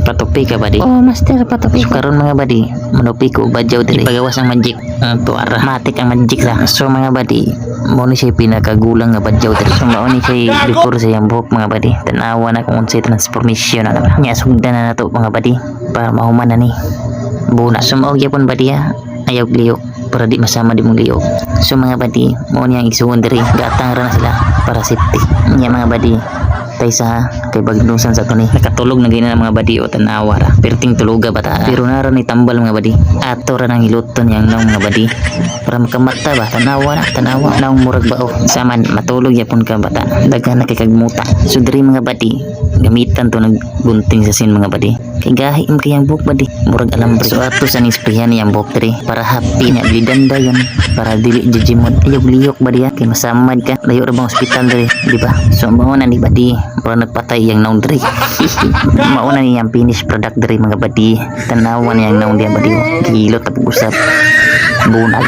Patupi ka, badi. Oh, master, patupi So ko. Karon, mga badi, manupi ko badyaw diri. Ipagawas ang magic. Ang tuara. Matik ang magic sa. So mga badi, mao ni siya pinakagulang nga badyaw diri. So mao ni siya before sa iyang buhok, mga badi. Tanawa na kung unsay transformation na. Nya sugdan na nato, mga badi, para mahuman na ni. Buna. So mao gyapon, badi, ha. Ayaw liyok para di masama di mong liyok. So mga badi, mao ni ang igsuon diri. Gatang ra na sila para safety. Nya mga badi, taysa ha, kay bagnusan sa to ni. Nakatulog na gina mga badi o, tanawa ra. Perting tuluga bata. Pero nara ni tambal, mga badi. Ato ra nang hiluton yang naong, mga badi. Para makamata ba, tanawa na, tanawa. Naong murag bao. Saman, matulog yapon ka, bata. Daghan na kay kagmuta. So diri, mga badi, gamitan to naggunting sa sin, mga badi. Kay gahi man kayang buhok, badi. Murag alambre. So ato sa ning sprayhan niyang buhok diri para happy niya blidanda yun para dili jijimod. Ayaw liyok, badi, ha, kay masamad ka. Layo ra bang ospital diri, di ba? So mao na ni, badi, mura nagpatay iyang naong diri. Mao na niyang finish product diri, mga badi. Tanawa niyang naong diya, badi. Gihilot tapos usap. Bunag.